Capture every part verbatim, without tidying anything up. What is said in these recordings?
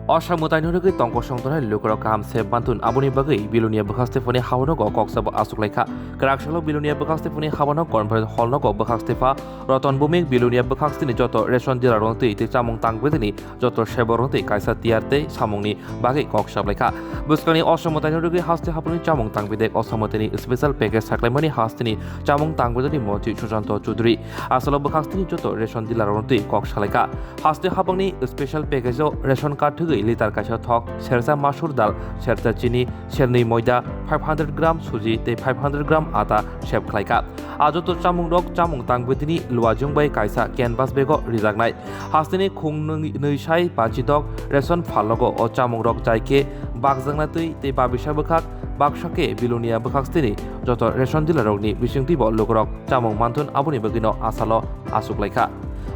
O samung taino rwgwi tongkosong tongnai lukurok kaham se mantun, aboni bagwi Bilonia bwkhak stepani habonogo kok sabo aswk laikha. Kwrak salo Bilonia bwkhak stepani habono conference hall nogo bwkhak stepa Roton Bhumik Bilonia bwkhak stini joto ration dealer rokno twi tei chamung tang bedini joto sebok rokno twi kaisa tiyar tei samungni bagwi kok sab laikha. Bwskangni o samung taino rwgwi haste haphangni chamung tang bedek o samung tani special package saklaimani hasteni chamung tang bedini montri Susanto Chudri. Asalo bwkhak stini joto ration dealer rokno twi kok salaikha. Haste habangni special package o ration card thwgwi litar kaisa thok, sersa masur dal, sersa chini, sernwi moida, five hundred gram suji tei five hundred gram ata sep khlaikha. A joto chamungrok chamung tang bedini luajwng bai kaisa canvas bag o rijaknai. Hasteni khung nwi, nwi sai bachidok ration phalnogo o chamungrok chai khe bakjakna twi tei babisa bwkhak baksa khe Bilonia bwkhak stini joto ration dealer rokni bisingtwi bo lukurok chamung manthun, aboni bagwino asalo aswk laikha.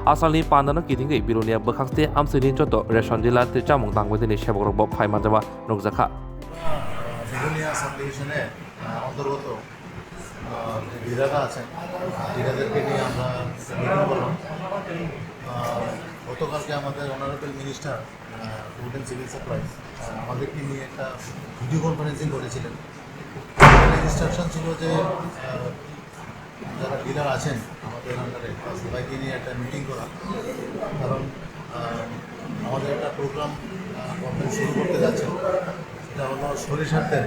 Asalni pandano kitingwi Bilonia bwkhakste amsini joto ration dealer tei chamung tangbaidini sebokrokbo phai manjaba nukjakha. Belonia সাব ডিভিশনের, আহ, অন্তর্গত, আহ, যে ডিলাররা আছেন, ডিলারদেরকে নিয়ে আমরা একটা মিটিং করলাম। আহ, গতকালকে আমাদের honourable minister, ah, food and civil supplies, ah, আমাদেরকে নিয়ে একটা ভিডিও কনফারেন্সিং করেছিলেন। ইনস্ট্রাকশন ছিল যে, আহ, যারা ডিলার আছেন আমাদের আন্ডারে, সবাইকে নিয়ে একটা মিটিং করা। কারণ, আহ, আমাদের একটা প্রোগ্রাম, আহ, গভর্নমেন্ট শুরু করতে যাচ্ছে। সেটা হলো সরিষার তেল।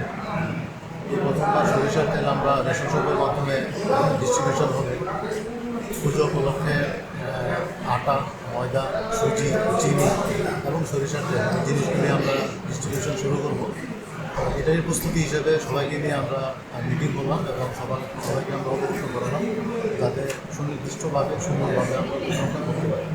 এই প্রথমবার সরিষার তেল আমরা রেশন শপের মাধ্যমে, আহ, ডিস্ট্রিবিউশন হবে। পুজো উপলক্ষে, আহ, আটা, ময়দা, সুজি, চিনি এবং সরিষার তেল, এই জিনিসগুলি আমরা ডিস্ট্রিবিউশন শুরু করব। তো এটারই প্রস্তুতি হিসেবে সবাইকে নিয়ে আমরা মিটিং করলাম এবং সবার, সবাইকে আমরা অবগত করালাম, যাতে সুনির্দিষ্টভাবে, সুন্দরভাবে আমরা প্রোগ্রামটা করতে পারি।